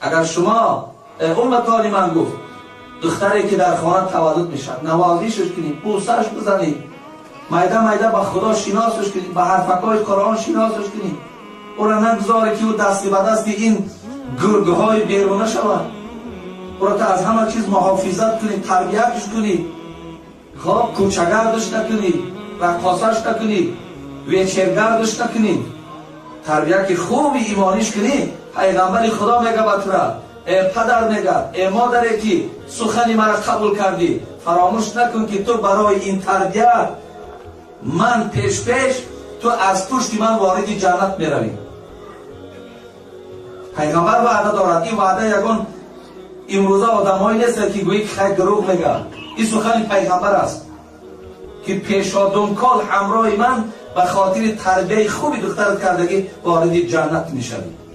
Агар шумо умматони ман, гуфт, духтаре ки дар хона таваллуд мешавад, навозишаш кунед, бӯсаш бизанед, майда майда ба Худо шиносаш кунед, ба ҳарфакҳои Қуръон шиносаш кунед, ӯро нагузоре ки ӯ дасти ба дасти ин гургҳои беруна шавад, ӯро та аз ҳама чиз муҳофизат кунед, тарбиятш кунед, хоб, кӯчагардаш накунед, раққосаш накунед, вечергардаш накунед, тарбияти хуби имониш кунед. Пайғамбари Худо мега ба тура: э падар, мега, э модаре ки сухани мара қабул кардӣ, фаромӯш накун, ки ту барои ин тарбият ман пеш-пеш, ту аз пушти ман вориди ҷаннат меравӣ. Пайғамбар ваъда дорад. Ин ваъда ягон имрӯза одамҳое нест, ки гӯӣ ки хай, дурӯғ мега. Ин сухани пайғамбар аст, ки пешодумкол ҳамроҳи ман ба хотири тарбияи хуби духтарат кардагӣ вориди ҷаннат мешавӣ.